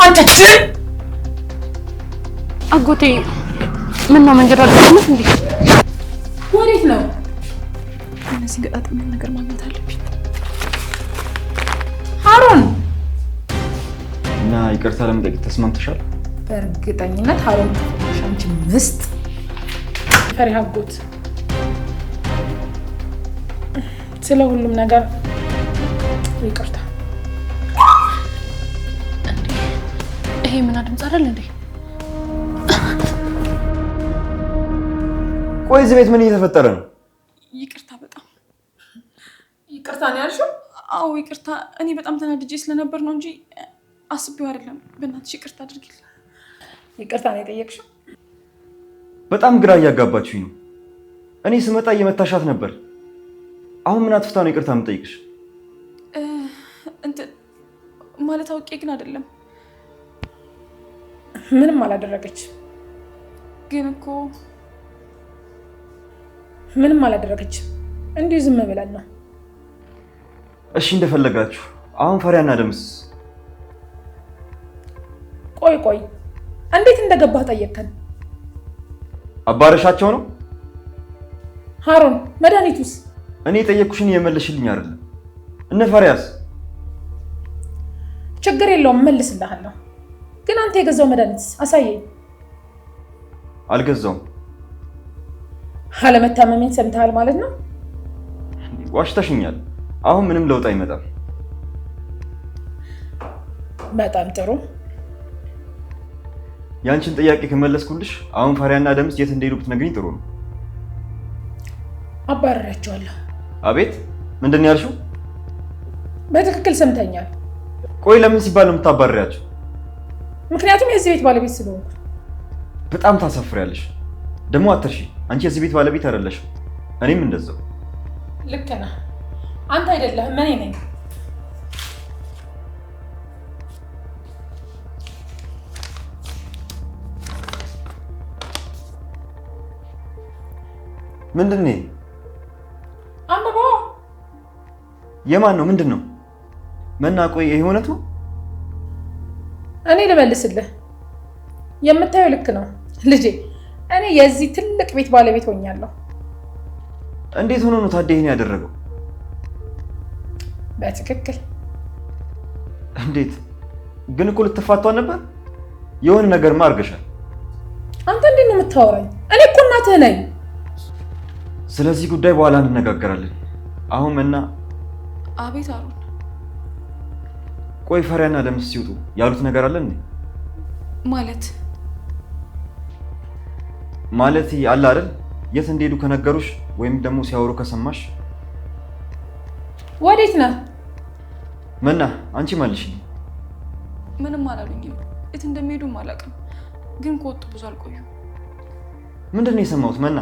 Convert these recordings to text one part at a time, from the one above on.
አንተ ጅል! አጎቴ ምን ነው መንገድ አልገጠመህ እንዴ? ወዴት ነው? እነዚህ ገጣጥሜ ነገር ማግኘት አለብኝ። ሀሩን እና ይቅርታ ለመጠየቅ ተስማምተሻል? በእርግጠኝነት ሀሩን ተፈታሽ። አንቺ ምስጥ ፈሪሃ አጎት፣ ስለ ሁሉም ነገር ይቅርታ። ይሄ ምን ድምፅ አይደል እንዴ? ቆይ እዚህ ቤት ምን እየተፈጠረ ነው? ይቅርታ፣ በጣም ይቅርታ ነው ያልሽው? አዎ ይቅርታ። እኔ በጣም ተናድጄ ስለነበር ነው እንጂ አስቤው አይደለም። በእናትሽ ይቅርታ አድርጊልኝ። ይቅርታ ነው የጠየቅሽው? በጣም ግራ እያጋባችሁኝ ነው። እኔ ስመጣ እየመታሻት ነበር። አሁን ምን አጥፍታ ነው ይቅርታ የምጠይቅሽ? እንትን ማለት አውቄ ግን አይደለም። ምንም አላደረገች። ግን እኮ ምንም አላደረገች። እንዲሁ ዝም ብለን ነው። እሺ እንደፈለጋችሁ። አሁን ፈሪያና ደምስ ቆይ ቆይ፣ እንዴት እንደገባህ ጠየቅከን? አባረሻቸው ነው? ሀሩን መድኃኒቱስ? እኔ የጠየቅኩሽን እየመለሽልኝ አይደለም። እነ ፈሪያስ? ችግር የለውም እመልስልሃለሁ። ግን አንተ የገዛው መድኃኒትስ አሳየኝ። አልገዛውም። አለመታመሜን ሰምተሃል ማለት ነው? ዋሽተሽኛል። አሁን ምንም ለውጥ አይመጣም። በጣም ጥሩ። ያንቺን ጥያቄ ከመለስኩልሽ አሁን ፈሪያና ደምስ የት እንደሄዱ ብትነግሪኝ ጥሩ ነው። አባረራቸዋለሁ። አቤት፣ ምንድን ነው ያልሽው? በትክክል ሰምተኛል። ቆይ ለምን ሲባል ነው የምታባርሪያቸው? ምክንያቱም የዚህ ቤት ባለቤት ስለሆንኩ። በጣም ታሳፍሪያለሽ። ደግሞ አትርሺ፣ አንቺ የዚህ ቤት ባለቤት አይደለሽም። እኔም እንደዛው። ልክ ነህ። አንተ አይደለህም እኔ ነኝ። ምንድን ነው? አንብበዋ። የማን ነው? ምንድን ነው? መና፣ ቆይ ይሄ እውነት ነው? እኔ ልመልስልህ። የምታየው ልክ ነው ልጄ። እኔ የዚህ ትልቅ ቤት ባለቤት ሆኛለሁ። እንዴት ሆኖ ነው ታዲያ ይሄን ያደረገው? በትክክል። እንዴት ግን? እኮ ልትፋቷ ነበር። የሆነ ነገርማ አድርገሻል። አንተ እንዴት ነው የምታወራኝ? እኔ እኮ እናትህ ነኝ። ስለዚህ ጉዳይ በኋላ እንነጋገራለን። አሁን መና። አቤት አሩን። ቆይ ፈሪያና ደምስ ሲወጡ ያሉት ነገር አለ እንዴ? ማለት ማለት አለ አይደል? የት እንደሄዱ ከነገሩሽ ወይም ደግሞ ሲያወሩ ከሰማሽ። ወዴት ነህ? መና፣ አንቺ መልሽ። ምንም አላሉኝም። የት እንደሚሄዱም አላውቅም። ግን ከወጡ ብዙ አልቆዩም። ምንድን ነው የሰማሁት? መና፣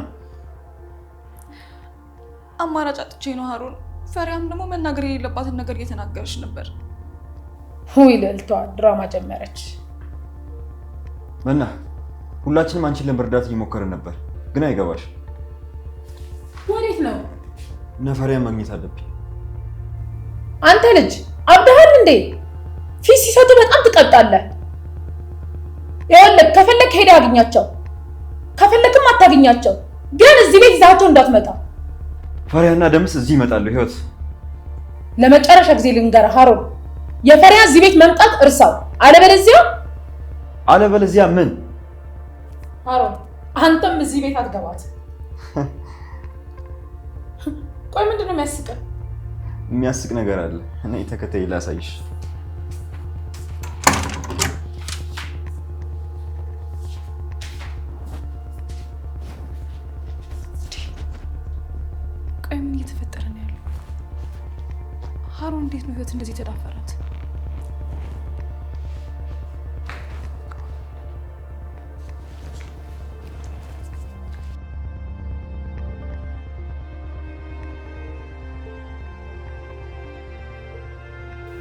አማራጭ አጥቼ ነው ሀሩን። ፈሪያም ደግሞ መናገር የሌለባትን ነገር እየተናገረች ነበር። ውይ ልዕልቷ ድራማ ጀመረች። መና፣ ሁላችንም አንቺን ለመርዳት እየሞከርን ነበር፣ ግን አይገባሽ። ወዴት ነው? እነ ፈሪያን ማግኘት አለብኝ። አንተ ልጅ አብደሃል እንዴ? ፊት ሲሰጡ በጣም ትቀብጣለህ። ይኸውልህ ከፈለክ ሄደህ አግኛቸው፣ ከፈለክም አታግኛቸው። ግን እዚህ ቤት ይዛቸው እንዳትመጣ። ፈሪያና ደምስ እዚህ ይመጣሉ። ህይወት፣ ለመጨረሻ ጊዜ ልንገርህ ሀሩን፣ የፈሪያ እዚህ ቤት መምጣት እርሳው። አለበለዚያ አለበለዚያ ምን? ሀሩን አንተም እዚህ ቤት አትገባት። ቆይ ምንድን ነው የሚያስቅህ? የሚያስቅ ነገር አለ። እኔ ተከታይ ላሳይሽ። ቆይ ምን እየተፈጠረ ነው ያለው? ሀሩን እንዴት ነው ህይወት እንደዚህ ተዳፈራት?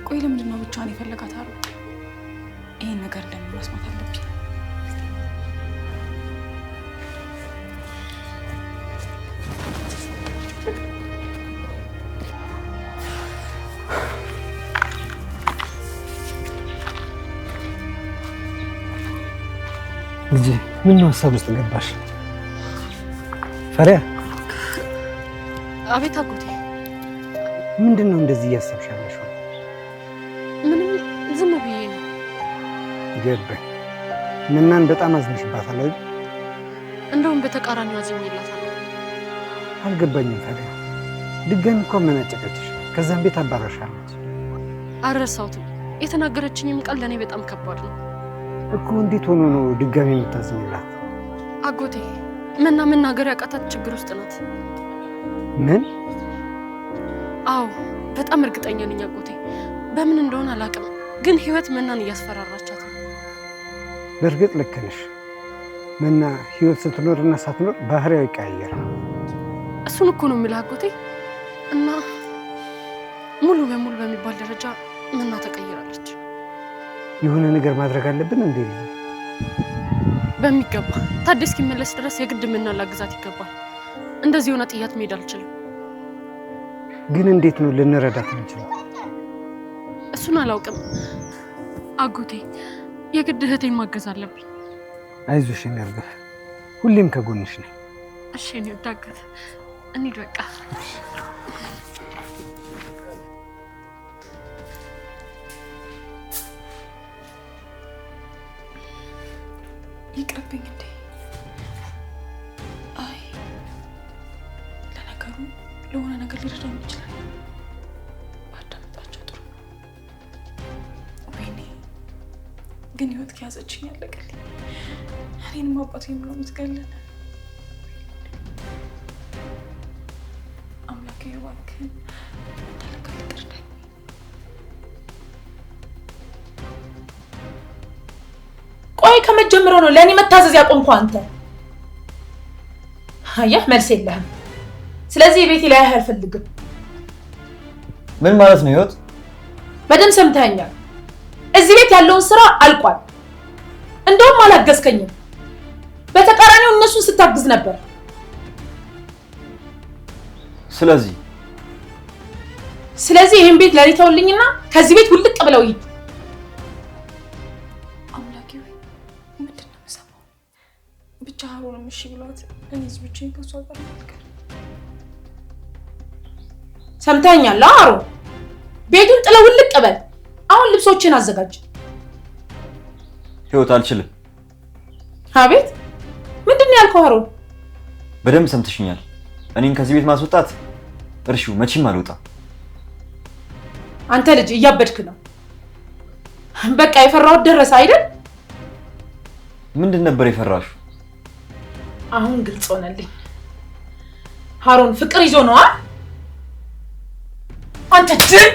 ቆይ ለምንድን ነው ብቻዋን የፈለጋት ሀሩን? ይሄን ነገር እንደምን መስማት አለብኝ። ልጄ ምን ነው ሀሳብ ውስጥ ገባሽ? ፈሪያ። አቤት አጎቴ። ምንድን ነው እንደዚህ እያሰብሽ ያለሽው? ምንም ዝም ብዬ ነው። ገባኝ። ምናን በጣም አዝነሽባታል አይደል? እንደውም በተቃራኒው አዝኜላታለሁ። አልገባኝም ፈሪያ። ድጋሚ እኮ አመናጨቀችሽ፣ ከዛም ቤት አባረሻለች። አልረሳሁትም። የተናገረችኝም ቃል ለእኔ በጣም ከባድ ነው። እኮ እንዴት ሆኖ ነው ድጋሚ የምታዝኝላት? አጎቴ መና መናገር ያቃታት ችግር ውስጥ ናት። ምን? አዎ በጣም እርግጠኛ ነኝ አጎቴ። በምን እንደሆነ አላውቅም፣ ግን ህይወት መናን እያስፈራራቻት ነው። በእርግጥ ልክ ነሽ። መና ህይወት ስትኖርና ሳትኖር ባህሪያው ይቀያየራል። እሱን እኮ ነው የምልህ አጎቴ። እና ሙሉ በሙሉ በሚባል ደረጃ መና ተቀይራለች። የሆነ ነገር ማድረግ አለብን እንዴ ልጄ? በሚገባ ታዴ እስኪመለስ ድረስ የግድ መና ላግዛት ይገባል። እንደዚህ የሆነ ጥያት መሄድ አልችልም። ግን እንዴት ነው ልንረዳት እንችለው? እሱን አላውቅም አጎቴ። የግድ እህቴን ማገዝ አለብኝ። አይዞሽ የኔ እርግብ፣ ሁሌም ከጎንሽ ነኝ። እሺ የኔ ውድ አጎት፣ እንሂድ በቃ። ይቅርብኝ እንዴ? አይ ለነገሩ ለሆነ ነገር ሊረዳኝ ይችላል። ባዳምጣቸው ጥሩ ነው። ወይኔ ግን ህይወት ከያዘችኝ ያለቀልኝ። እኔንም አባቱ የምለው የምትገለን። አምላኬ እባክህን እንዳልጋለጥ እርዳኝ። ቆይ ከመጀመሪያው ነው ለእኔ መታዘዝ ያቆምኩህ አንተ። አየህ መልስ የለህም። ስለዚህ ቤቴ ላይ አልፈልግም። ምን ማለት ነው ህይወት? በደንብ ሰምተኸኛል። እዚህ ቤት ያለውን ስራ አልቋል። እንደውም አላገዝከኝም። በተቃራኒው እነሱን ስታግዝ ነበር። ስለዚህ ስለዚህ ይህን ቤት ለኔ ተውልኝና ከዚህ ቤት ውልቅ ብለው ይሂድ። አምላኬ ሆይ ምንድን ነው የምሰማው? ብቻ ሀሩንም እሺ ብሏት እኔ እዚህ ብቻዬን ከእሷ ጋር እንዳልቀር። ሰምተኸኛል አሮን? ቤቱን ጥለው ውልቅ በል። አሁን ልብሶችን አዘጋጅ። ህይወት አልችልም። አቤት ምንድን ነው ያልከው አሮን? በደንብ ሰምተሽኛል። እኔን ከዚህ ቤት ማስወጣት እርሺው፣ መቼም አልወጣም። አንተ ልጅ እያበድክ ነው። በቃ የፈራሁት ደረሰ አይደል? ምንድን ነበር የፈራሽው? አሁን ግልጽ ሆነልኝ። ሀሮን ፍቅር ይዞ ነዋ። አንተ ጅል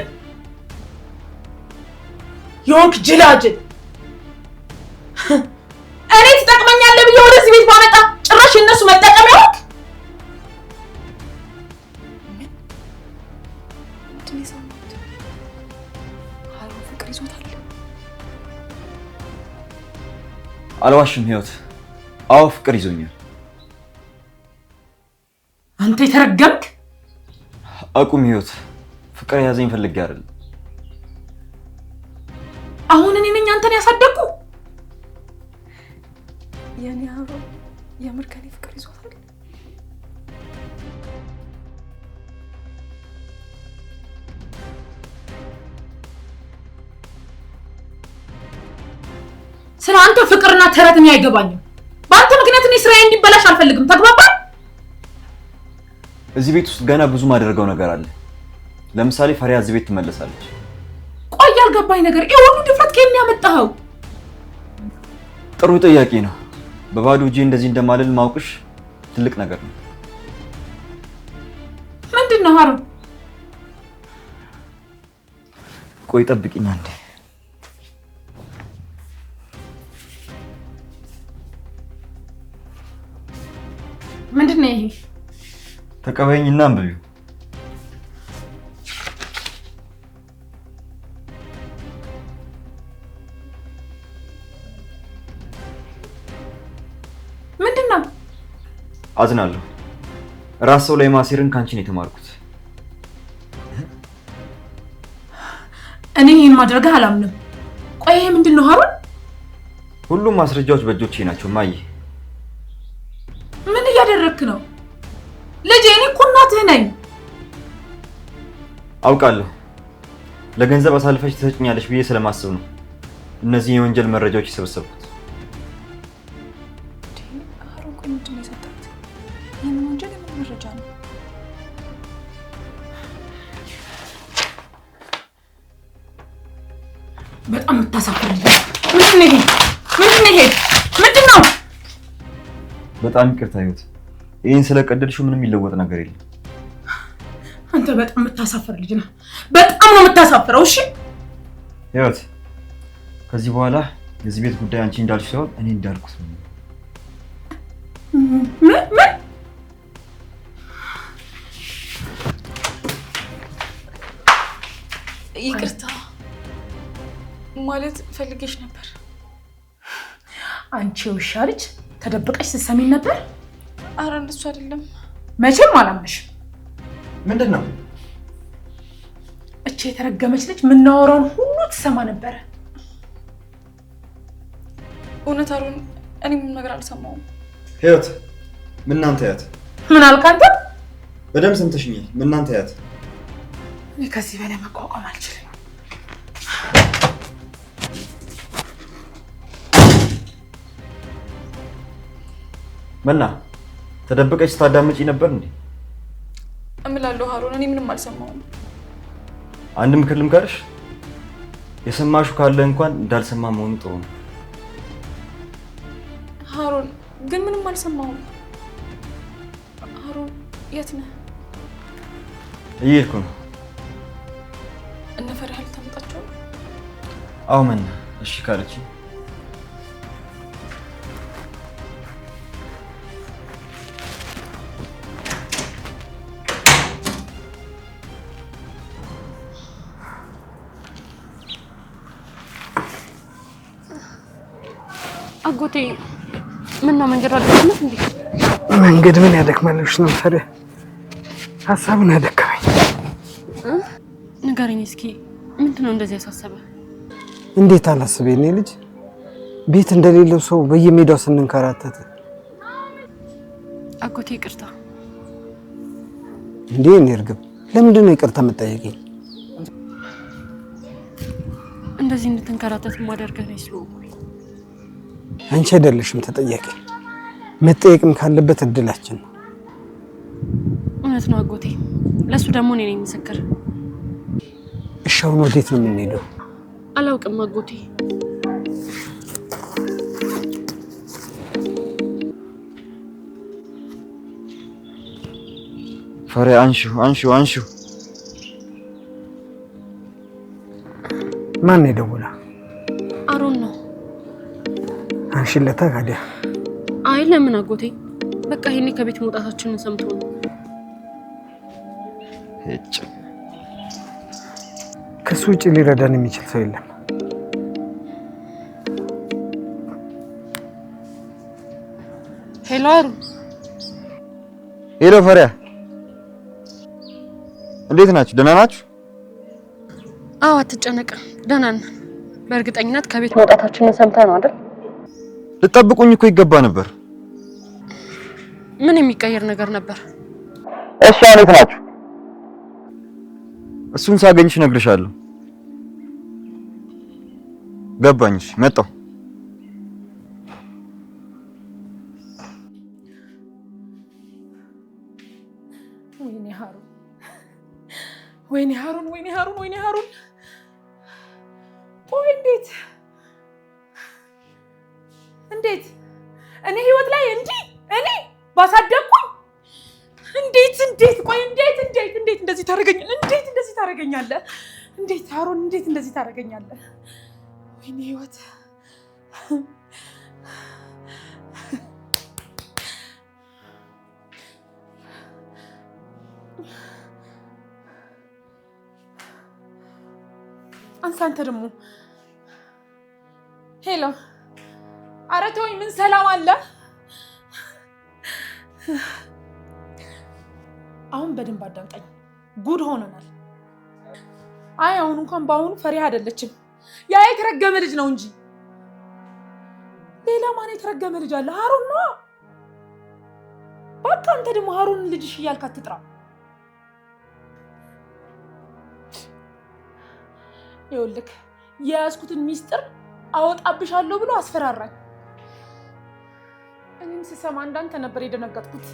የሆንክ ጅላጅል! እኔ ትጠቅመኛለህ ብዬ ወደዚህ ቤት ባመጣ ጭራሽ የእነሱ መጠቀሚያ ሆንክ። ምን ምንድን ነው የሰማሁት? ሀሩን ፍቅር ይዞታል። አልዋሽም ህይወት። አዎ ፍቅር ይዞኛል። አንተ የተረገምክ! አቁም ህይወት። ፍቅር የያዘኝ ፈልጌ አይደለም። አሁን እኔ ነኝ አንተን ያሳደግኩ? የኔ ሀሩን የምር ከኔ ፍቅር ይዞታል። ስለ አንተ ፍቅርና ተረት እኔ አይገባኝም። በአንተ ምክንያት እኔ ስራዬ እንዲበላሽ አልፈልግም። ተግባባን? እዚህ ቤት ውስጥ ገና ብዙ ማደርገው ነገር አለ። ለምሳሌ ፈሪያ እዚህ ቤት ትመለሳለች። ቆይ ያልገባኝ ነገር ይሄ ሁሉ ድፍረት ከየት ነው ያመጣኸው? ጥሩ ጥያቄ ነው። በባዶ እጄ እንደዚህ እንደማልል ማውቅሽ ትልቅ ነገር ነው። ምንድን ነው ሀሩን? ቆይ ጠብቂኝ አንዴ። ምንድን ነው ይሄ? ተቀበይኝና አንብቢው። ምንድን ነው? አዝናለሁ። ራስ ሰው ላይ ማሴርን ካንቺ ነው የተማርኩት። እኔ ይሄን ማድረግህ አላምንም። ቆይ ይሄ ምንድን ነው ሀሩን? ሁሉም ማስረጃዎች በእጆቼ ናቸው ማዬ። ምን እያደረግክ ነው ልጄ? እኔ እኮ እናትህ ነኝ። አውቃለሁ ለገንዘብ አሳልፈሽ ትሰጭኛለሽ ብዬ ስለማስብ ነው እነዚህ የወንጀል መረጃዎች የሰበሰብኩት። አሮን ቆይ ምንድን ነው የሰጣት? የምን ወንጀል የምን መረጃ ነው? በጣም የምታሳፍር ልጅ። ምንድን ነው ይሄ? ምንድን ነው ይሄ? ምንድን ነው? በጣም ይቅርታ ህይወት፣ ይህን ስለቀደድሽው ምንም የሚለወጥ ነገር የለም። አንተ በጣም የምታሳፍር ልጅ ነህ። በጣም ነው የምታሳፍረው። እሺ ህይወት፣ ከዚህ በኋላ የዚህ ቤት ጉዳይ አንቺ እንዳልሽ ሳይሆን እኔ እንዳልኩት ነው። ምን ምን? ይቅርታ ማለት ፈልጌሽ ነበር። አንቺ የውሻ ልጅ ተደብቀሽ ስትሰሚን ነበር? አረ እንደሱ አይደለም። መቼም አላምንሽም። ምንድን ነው? እቺ የተረገመች ልጅ የምናወራውን ሁሉ ትሰማ ነበረ። እውነት አሮን፣ እኔ ምንም ነገር አልሰማሁም። ህይወት፣ ምናንተ ያት ምን አልክ አንተ? በደንብ ሰምተሽኛል። ምናንተ ያት እኔ ከዚህ በላይ መቋቋም አልችልም። መና፣ ተደብቀሽ ስታዳምጪ ነበር እንዴ? እምላለሁ አሮን፣ እኔ ምንም አልሰማሁም። አንድ ምክር ልምከርሽ፣ የሰማሹ ካለ እንኳን እንዳልሰማ መሆኑ ጥሩ ነው። አሮን ግን ምንም አልሰማሁም። አሮን የት ነህ? እየሄድኩ ነው። እነ ፈሪሃ ልታመጣቸው ነው? አዎ መና፣ እሺ ካለች አጎቴ ምን ነው መንገድ አልደከመህ እንዴ? መንገድ ምን ያደክማልሽ ነው ፈሪሃ፣ ሀሳቡን ያደከመኝ። ንገረኝ እስኪ ምንድን ነው እንደዚህ ያሳሰበ? እንዴት አላስብ የኔ ልጅ፣ ቤት እንደሌለው ሰው በየሜዳው ስንንከራተት። አጎቴ ይቅርታ። እንዴ እኔ እርግብ፣ ለምንድን ነው ይቅርታ የምጠይቀኝ? እንደዚህ እንድትንከራተት የማደርገህ እኔ ስለሆንኩኝ። አንቺ አይደለሽም ተጠያቂ። መጠየቅም ካለበት እድላችን ነው። እውነት ነው አጎቴ፣ ለእሱ ደግሞ እኔ ነኝ ምስክር። እሺ አሁን ወዴት ነው የምንሄደው? አላውቅም አጎቴ። ፈሪሃ፣ አንሺው አንሺው አንሺው። ማን ነው የደወለው? አሮን ነው። አንሺለታ ታዲያ። አይ ለምን አጎቴ፣ በቃ ይሄኔ ከቤት መውጣታችንን ሰምቶ ነው። እጭ ከሱ ውጭ ሊረዳን የሚችል ሰው የለም። Hello አሮን። Hello ፈሪሃ፣ እንዴት ናችሁ? ደህና ናችሁ? አዎ አትጨነቅ፣ ደህና ነን። በእርግጠኝነት ከቤት መውጣታችንን ሰምተህ ነው አይደል? ልጠብቁኝ እኮ ይገባ ነበር። ምን የሚቀየር ነገር ነበር? እሺ አሁን የት ናችሁ? እሱን ሳገኝሽ እነግርሻለሁ። ገባኝ። እሺ መጣሁ። ወይኔ ሀሩን፣ ወይኔ ሀሩን፣ ወይኔ ሀሩን፣ ወይኔ ሀሩን። ቆይ እንዴት እንዴት እኔ ህይወት ላይ እንዲህ እኔ ባሳደግኩኝ እንዴት እንዴት ቆይ እንዴት እንዴት እንዴት እንደዚህ ታደርገኛለህ? እንዴት እንደዚህ ታደርገኛለህ? እንዴት ሀሩን እንዴት እንደዚህ ታደርገኛለህ? ወይኔ ህይወት አንሳ አንተ ደግሞ። Hello፣ ኧረ ተወኝ። ምን ሰላም አለ? አሁን በደንብ አዳምጠኝ። ጉድ ሆነናል። አይ አሁን እንኳን በአሁኑ ፈሪሃ አይደለችም፣ ያ የተረገመ ልጅ ነው እንጂ። ማን የተረገመ ልጅ አለ? ሃሩን ነው። በቃ አንተ ደግሞ ሃሩን ልጅሽ እያልክ አትጥራ። ይኸውልህ የያዝኩትን ሚስጥር አወጣብሻለሁ ብሎ አስፈራራኝ። እኔም ስሰማ እንዳንተ ነበር የደነገጥኩት።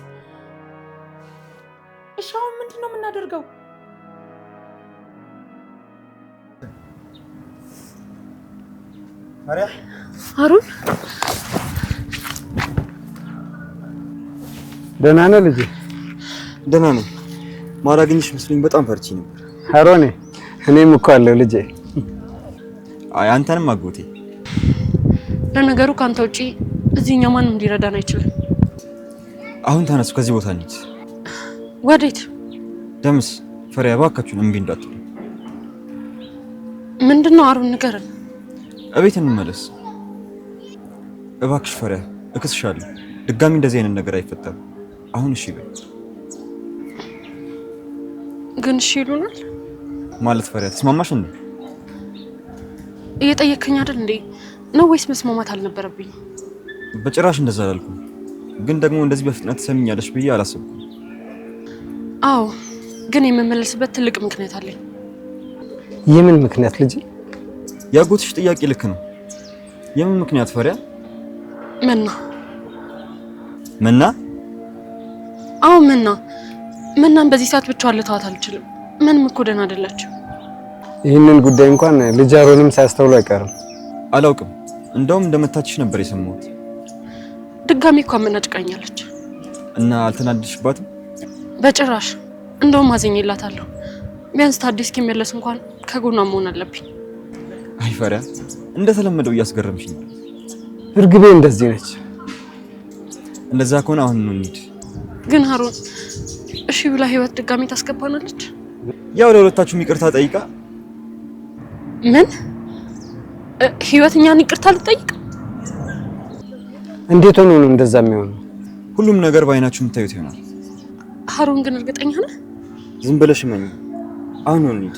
እሺ አሁን ምንድን ነው የምናደርገው? ሃሩን ደህና ነህ ልጄ? ደህና ነኝ። ማላገኝሽ መስሎኝ በጣም ፈርቼ ነበር። ሃሮኔ እኔም እኮ አለሁ ልጄ። አይ አንተንም አጎቴ። ለነገሩ ከአንተ ውጪ እዚህኛ ማንም ሊረዳን አይችልም። አሁን ተነሱ፣ ከዚህ ቦታ እንሂድ። ወዴት? ደምስ፣ ፈሪያ እባካችሁን እምቢ እንዳትሉ። ምንድን ነው ሃሩን ንገረን። እቤት እንመለስ እባክሽ ፈሪያ፣ እክስሻለሁ። ድጋሚ እንደዚህ አይነት ነገር አይፈጠርም። አሁን እሺ በይ። ግን እሺ ይሉናል ማለት ፈሪያ ተስማማሽ እንዴ? እየጠየከኝ አይደል እንዴ? ነው ወይስ መስማማት አልነበረብኝ? በጭራሽ እንደዛ አላልኩም፣ ግን ደግሞ እንደዚህ በፍጥነት ትሰሚኛለሽ ብዬ አላሰብኩም። አዎ፣ ግን የምመለስበት ትልቅ ምክንያት አለኝ። የምን ምክንያት ልጄ? የአጎትሽ ጥያቄ ልክ ነው። የምን ምክንያት ፈሪያ? መና መና? አዎ መና። መናን በዚህ ሰዓት ብቻዋን ልተዋት አልችልም። ምንም እኮ ደህና አይደለችም። ይህንን ጉዳይ እንኳን ልጅ ሃሩንም ሳያስተውሉ አይቀርም። አላውቅም። እንደውም እንደመታችሽ ነበር የሰማሁት። ድጋሚ እኮ አመናጭቃኛለች። እና አልተናደድሽባትም? በጭራሽ። እንደውም አዝኜላታለሁ። ቢያንስ ታዲስ እስኪመለስ እንኳን ከጎኗ መሆን አለብኝ። አይ ፈሪያ፣ እንደተለመደው እያስገረምሽኝ ነው። እርግቤ እንደዚህ ነች። እንደዛ ከሆነ አሁን ነው እንሂድ። ግን ሃሩን እሺ ብላ ህይወት ድጋሚ ታስገባናለች? ያው ለሁለታችሁም ይቅርታ ጠይቃ። ምን ህይወት እኛን ይቅርታ ልጠይቅ? እንዴት ሆኖ ነው እንደዛ የሚሆነው? ሁሉም ነገር በአይናችሁ የምታዩት ይሆናል። ሃሩን ግን እርግጠኛ ነህ? ዝም ብለሽ እመኚ። አሁን ነው እንሂድ።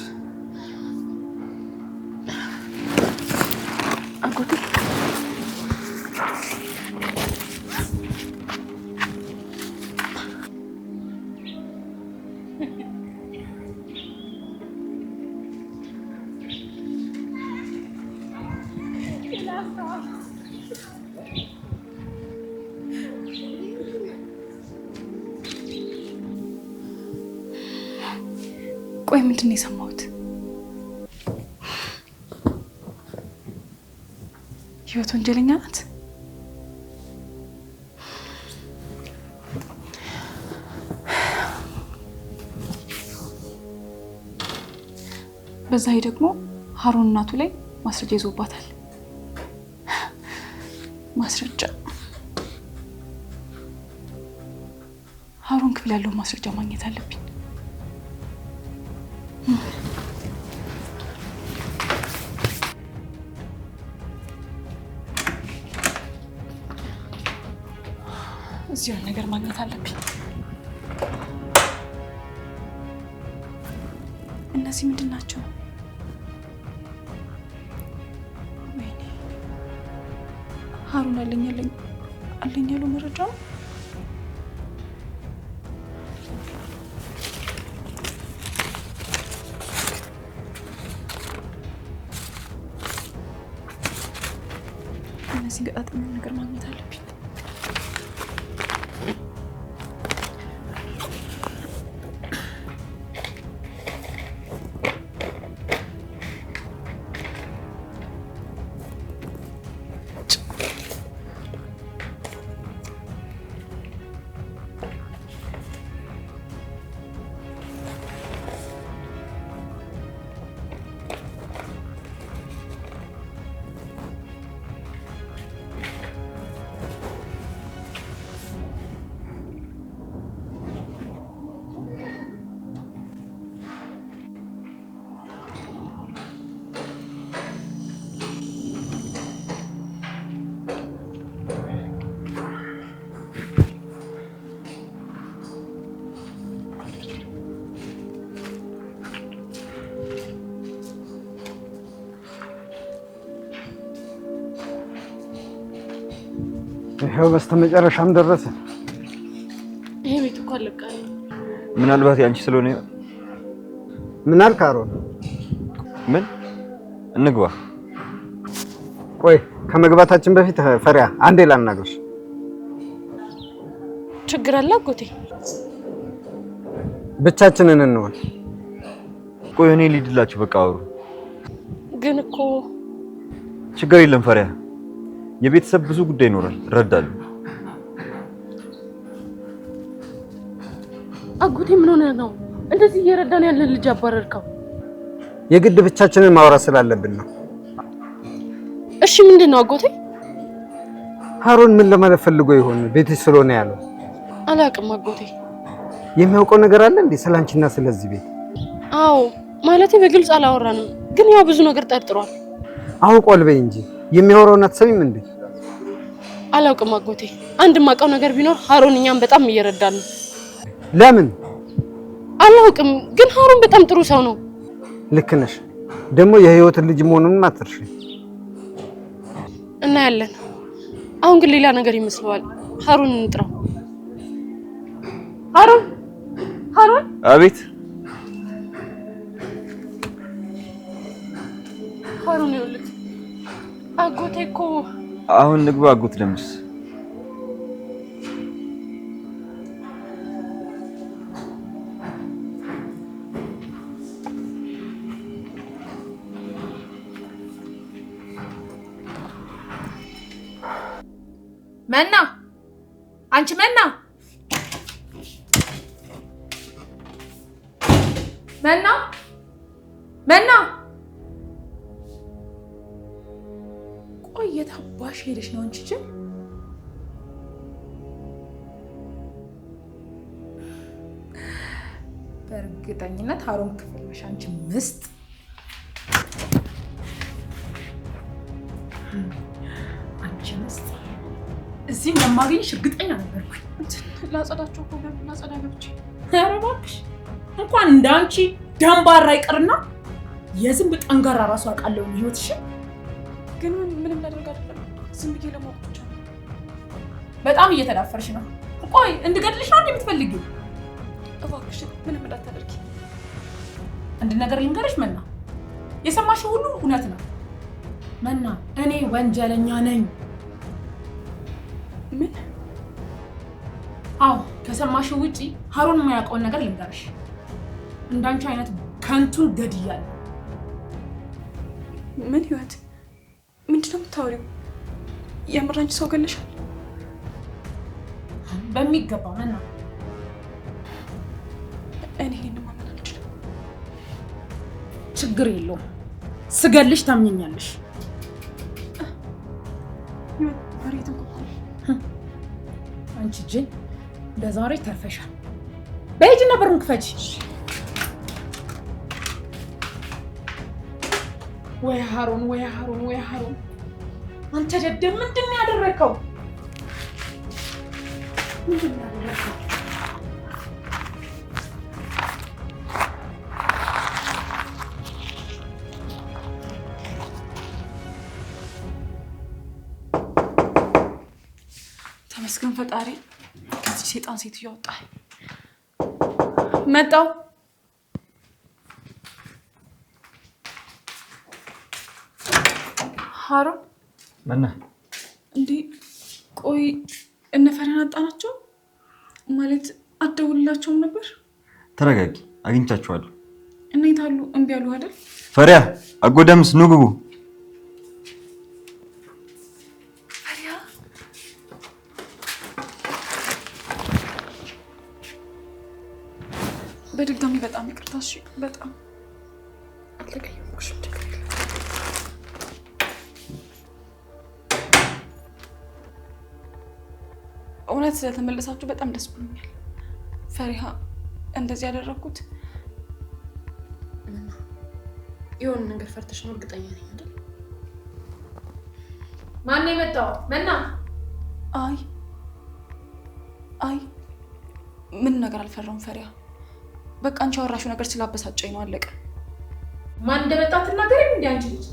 አጎቴ ቆይ ምንድን ነው የሰማሁት? ህይወት ወንጀለኛ ናት? በዛ ደግሞ ሃሩን እናቱ ላይ ማስረጃ ይዞባታል። ማስረጃ ሃሩን ክፍል ያለውን ማስረጃ ማግኘት አለብኝ። እዚህ የሆነ ነገር ማግኘት አለብኝ። እነዚህ ምንድን ናቸው? ወይኔ ሃሩን አለኝ አለኝ ያለው መረጃ ነው። እነዚህ ገጣጥሚ ነገር ማግኘት አለብኝ። ይኸው በስተመጨረሻም ደረሰ። ይሄ ቤት እኮ አለቃ። ምናልባት ያንቺ ስለሆነ ምን አልክ አሮን? ምን እንግባ። ቆይ ከመግባታችን በፊት ፈሪያ አንዴ ላናግርሽ። ችግር አለ አጎቴ? ብቻችንን እንሆን። ቆይ እኔ ልሂድላችሁ። በቃ አውሩ። ግን እኮ ችግር የለም ፈሪያ፣ የቤተሰብ ብዙ ጉዳይ ይኖራል፣ እረዳለሁ። አጎቴ ምን ሆነህ ነው እንደዚህ እየረዳን ያለን ልጅ አባረርከው? የግድ ብቻችንን ማውራት ስላለብን ነው። እሺ ምንድን ነው አጎቴ? ሀሮን ምን ለማለት ፈልጎ ይሆን ቤትሽ ስለሆነ ያለው? አላውቅም አጎቴ። የሚያውቀው ነገር አለ እንዴ ስለ አንቺና ስለዚህ ቤት? አዎ ማለቴ በግልጽ አላወራንም፣ ግን ያው ብዙ ነገር ጠርጥሯል። አውቋል በይ እንጂ የሚያወራውን አትሰሚም እንዴ? አላውቅም አጎቴ። አንድ የማውቀው ነገር ቢኖር ሀሮን እኛም በጣም እየረዳን ነው። ለምን አላውቅም፣ ግን ሀሮን በጣም ጥሩ ሰው ነው። ልክ ነሽ። ደግሞ የህይወትን ልጅ መሆኑንም አትርሺ። እናያለን። አሁን ግን ሌላ ነገር ይመስለዋል። ሀሮን እንጥራው። ሀሮን ሀሮን! አቤት። ሀሮን ይኸውልህ አጎቴ እኮ አሁን ንግባ። አጎት ደምስ መና፣ አንቺ መና፣ መና፣ መና። ቆይ የት አባሽ ሄደሽ ነው አንቺ ጅል? በእርግጠኝነት ሀሮን ክፍል ነሽ አንቺ ምስጥ። አንቺ ምስጥ፣ እዚህም ለማገኝሽ እርግጠኛ ነበርኩኝ። ላጸዳቸው እኮ ላጸዳ ገብቼ። ኧረ እባክሽ እንኳን እንደ አንቺ ደንባራ ይቅርና የዝንብ ጠንጋራ ራሱ አውቃለሁ ህይወትሽ። ግን ምንም ላደርግ አይደለም፣ ዝም ብዬ ለማወቅ ብቻ ነው። በጣም እየተዳፈርሽ ነው። ቆይ እንድገድልሽ ነው እንዴ የምትፈልጊው? እባክሽ ምንም እንዳታደርጊ። አንድ ነገር ልንገርሽ መና፣ የሰማሽው ሁሉ እውነት ነው። መና፣ እኔ ወንጀለኛ ነኝ። ምን? አዎ፣ ከሰማሽው ውጪ ሀሮን የማያውቀውን ነገር ልንገርሽ። እንዳንቺ አይነት ከንቱን ገድያለሁ። ምን ህይወት? ምንድን ነው የምታወሪው? የምር አንቺ ሰው ገለሻል? በሚገባ መና። እኔ ይሄንን ማመን አልችልም። ችግር የለውም፣ ስገልሽ ታምኘኛለሽ። ህይወት መሬት እንኳን አንቺ ጅል፣ ለዛሬ ተርፈሻል። በሂጂና በሩን ክፈቺ። ወይ ሀሮን፣ ወይ ሀሮን፣ ወይ ሀሮን፣ አንተ ደደብ ምንድን ነው ያደረከው? ምንድን ነው ያደረከው? ተመስገን ፈጣሪ፣ ከዚህ ሴጣን ሴትዮ አወጣኝ። መጣው። ሀሮን መና እንዴ፣ ቆይ እነ ፈሪሃን አጣናቸው ማለት አትደውልላቸውም ነበር? ተረጋጊ፣ አግኝቻችኋለሁ። እና የት አሉ? እምቢ አሉ አይደል? ፈሪያ፣ አጎት ደምስ ኑ ግቡ። ፈሪሃ በድጋሚ በጣም ይቅርታ። እሺ፣ በጣም አልተቀየምኩሽም። ችግር የለም። እውነት ስለተመለሳችሁ በጣም ደስ ብሎኛል። ፈሪሃ እንደዚህ ያደረግኩት መና የሆነ ነገር ፈርተሽ ነው እርግጠኛ ነኝ አይደል? ማነው የመጣው? መና። አይ አይ ምን ነገር አልፈራውም ፈሪሃ። በቃ አንቺ ያወራሽው ነገር ስላበሳጨኝ ነው። አለቀ። ማን እንደመጣ አትናገሪም እንዴ አንቺ ልጅ?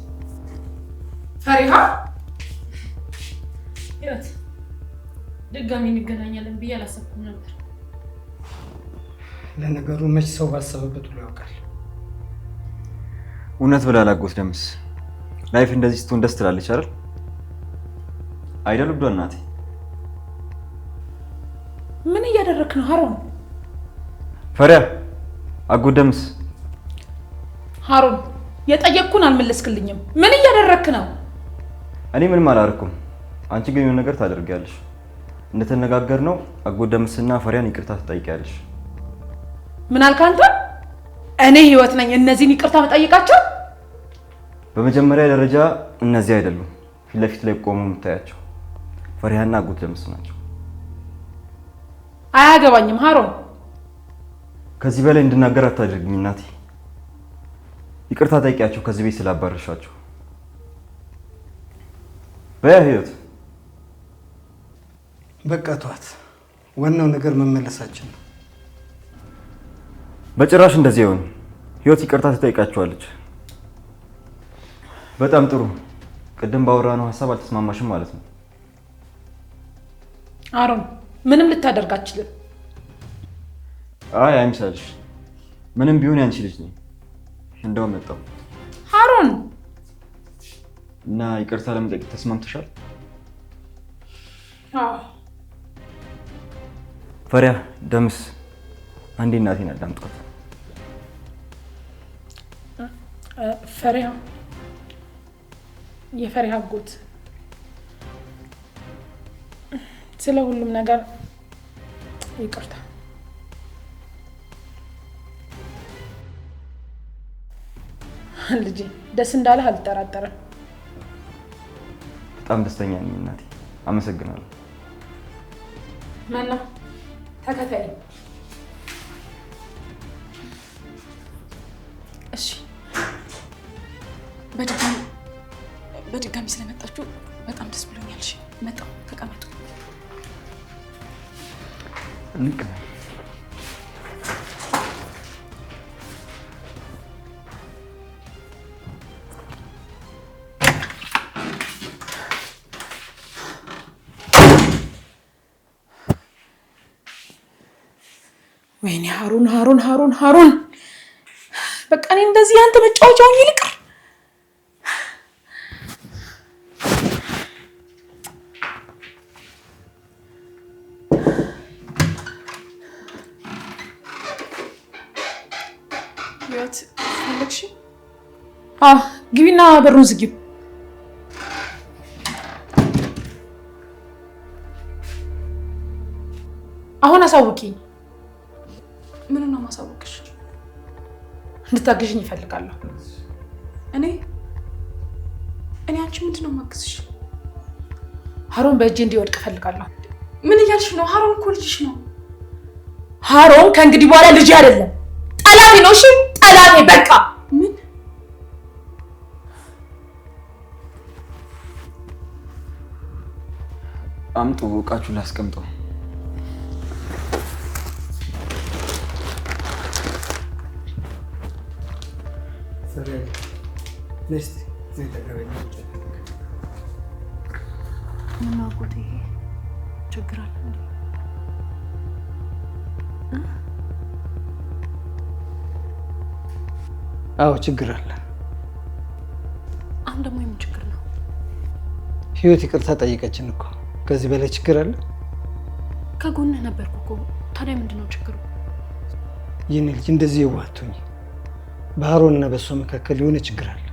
ፈሪሃ ህይወት፣ ድጋሚ እንገናኛለን ብዬ አላሰብኩም ነበር። ለነገሩ መች ሰው ባሰበበት ብሎ ያውቃል። እውነት ብለሃል አጎት ደምስ። Life እንደዚህ ስትሆን ደስ ትላለች አይደል? አይደል ውዷ እናቴ? ምን እያደረክ ነው ሀሮን? ፈሪያ፣ አጎት ደምስ። ሀሮን የጠየቅኩን አልመለስክልኝም። ምን እያደረክ ነው? እኔ ምንም አላደረኩም። አንቺ ግን የሆነ ነገር ታደርጊያለሽ። እንደተነጋገርነው አጎት ደምስና ፈሪያን ይቅርታ ትጠይቂያለሽ። ምን አልክ አንተ? እኔ ህይወት ነኝ እነዚህን ይቅርታ መጠይቃቸው? በመጀመሪያ ደረጃ እነዚህ አይደሉም ፊት ለፊት ላይ ቆሙ የምታያቸው ፈሪያና አጎት ደምስ ናቸው። አያገባኝም ሀሮን። ከዚህ በላይ እንድናገር አታድርግኝ እናቴ። ይቅርታ ጠይቂያቸው ከዚህ ቤት ስላባረርሻቸው። በያ ህይወት በቃ ተዋት። ዋናው ነገር መመለሳችን ነው። በጭራሽ እንደዚህ አይሆንም። ህይወት ይቅርታ ትጠይቃቸዋለች። በጣም ጥሩ። ቅድም ባወራነው ሀሳብ አልተስማማሽም ማለት ነው። አሮን ምንም ልታደርግ አትችልም። አይ አይምሰልሽ። ምንም ቢሆን ያንቺ ልጅ ነኝ። እንደውም መጣሁ ሀሮን። እና ይቅርታ ለመጠየቅ ተስማምተሻል? አዎ። ፈሪያ፣ ደምስ፣ አንዴ እናቴን አዳምጧት። ፈሪያ፣ የፈሪያ አጎት፣ ስለ ሁሉም ነገር ይቅርታ። ልጄ ደስ እንዳለህ አልጠራጠርም። በጣም ደስተኛ ነኝ እናቴ፣ አመሰግናለሁ። መና ተከታይ። እሺ፣ በድጋሚ ስለመጣችሁ በጣም ደስ ብሎኛል። እሺ፣ መጣሁ። ተቀመጡ። እንቀመጥ። ወይኔ ሀሩን ሀሩን ሀሩን ሀሩን፣ በቃ እኔ እንደዚህ አንተ መጫወቻ ሆኜ ልቅር። ህይወት ፈለግሽ? አዎ፣ ግቢና በሩን ዝጊው። አሁን አሳውቂኝ። ምን ነው ማሳወቅሽ? እንድታግዥኝ እፈልጋለሁ። እኔ እኔ አንቺ ምንድን ነው የማግዝሽ? ሀሮን በእጄ እንዲወድቅ እፈልጋለሁ። ምን እያልሽ ነው? ሀሮን እኮ ልጅሽ ነው። ሀሮን ከእንግዲህ በኋላ ልጅ አይደለም፣ ጠላቴ ነው። እሺ ጠላቴ፣ በቃ። ምን? አምጡ፣ እቃችሁን ላስቀምጠው። ምነው አጎቴ ችግር አለ እንዴ? አዎ ችግር አለ። አሁን ደግሞ የምን ችግር ነው? ህይወት ይቅርታ ጠየቀችን እኮ። ከዚህ በላይ ችግር አለ? ከጎንህ ነበርኩ እኮ። ታዲያ ምንድን ነው ችግሩ? የኔ ልጅ እንደዚህ የዋህ አትሁኚ። በሀሮን እና በእሷ መካከል የሆነ ችግር አለ።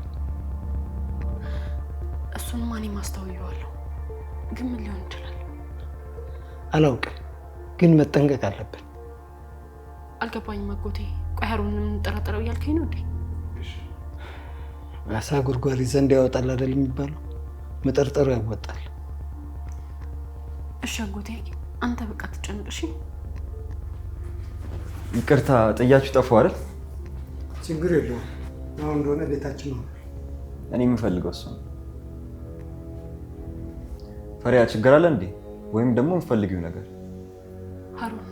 እሱንማ እኔም አስተውየዋለሁ። ግን ምን ሊሆን ይችላል? አላውቅም፣ ግን መጠንቀቅ አለብን። አልገባኝም አጎቴ። ቆይ ሀሮንን የምንጠራጠረው እያልከኝ ነው እንዴ? አሳ ጉድጓድ ዘንድ ያወጣል አይደል የሚባለው? መጠርጠሩ ያወጣል። እሺ አጎቴ፣ አንተ በቃ ትጨንቅ። እሺ። ይቅርታ ጥያችሁ ጠፋሁ አይደል? ችግር የለውም። አሁን እንደሆነ ቤታችን ነው። እኔ የምፈልገው እሱ ነው። ፈሪያ ችግር አለ እንዴ? ወይም ደግሞ የምፈልጊው ነገር? ሀሩን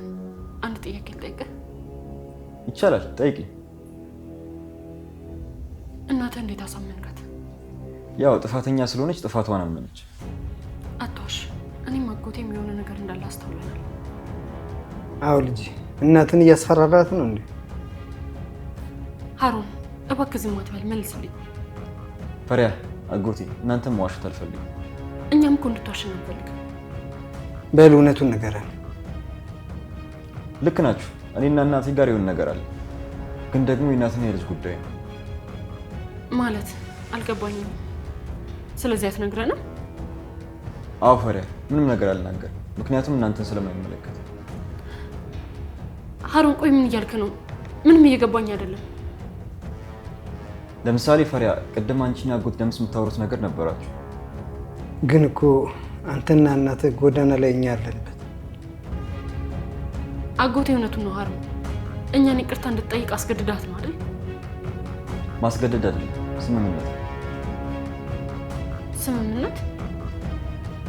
አንድ ጥያቄ ልጠይቅህ? ይቻላል፣ ጠይቂ። እናትህ እንዴት አሳመንካት? ያው ጥፋተኛ ስለሆነች ጥፋቷን አመነች። አትዋሽ። እኔም አጎቴም የሆነ ነገር እንዳለ አስተውለናል። አዎ ልጅ፣ እናትን እያስፈራራት ነው እንዴ? ሀሩን እባክህ ዝም አትበል፣ መልስልኝ። ፈሪያ፣ አጎቴ እናንተም መዋሸት አልፈልግም። እኛም እኮ እንድትዋሸን አንፈልግም። በል እውነቱን ንገረን። ልክ ናችሁ። እኔና እናቴ ጋር የሆነ ነገር አለ፣ ግን ደግሞ የእናትና የልጅ ጉዳይ ነው። ማለት አልገባኝም። ስለዚህ አትነግረንም? አዎ ፈሪያ፣ ምንም ነገር አልናገርም፣ ምክንያቱም እናንተን ስለማይመለከት። ሀሩን ቆይ ምን እያልክ ነው? ምንም እየገባኝ አይደለም። ለምሳሌ ፈሪያ፣ ቅድም አንቺና አጎት ደምስ የምታወሩት ነገር ነበራችሁ። ግን እኮ አንተና እናትህ ጎዳና ላይ እኛ ያለንበት። አጎቴ እውነቱን ነው ሀሩን። እኛን ይቅርታ እንድትጠይቅ አስገድዳት ነው አይደል? ማስገደድ አይደለም፣ ስምምነት ነው። ስምምነት?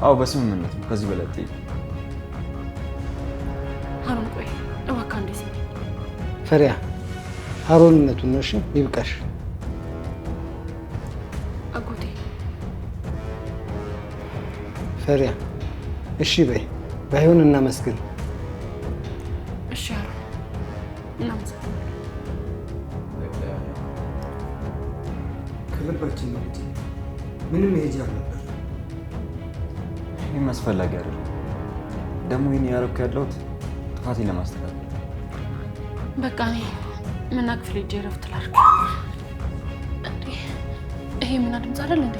አዎ በስምምነት ነው። ከዚህ በላይ ጠይቅ። ሀሩን ቆይ እባክህ አንዴ ስማኝ። ፈሪያ፣ ሀሩን እውነቱን ነው። እሺ ይብቃሽ። አጎቴ ፈሪያ፣ እሺ በይ። ባይሆን እናመስግን። እሺ ሀሩን እናመሰግናለን። ከልባችን ነው ልጄ። ምንም መሄጃ አልነበር። ይህም አስፈላጊ አይደለም። ደግሞ ይህን ያደረኩ ያለሁት ጥፋቴን ለማስተካከል። በቃ እኔ ምና ክፍል ሄጄ እረፍት ላድርግ። እንዴ ይሄ ምና ድምፅ አይደል እንዴ?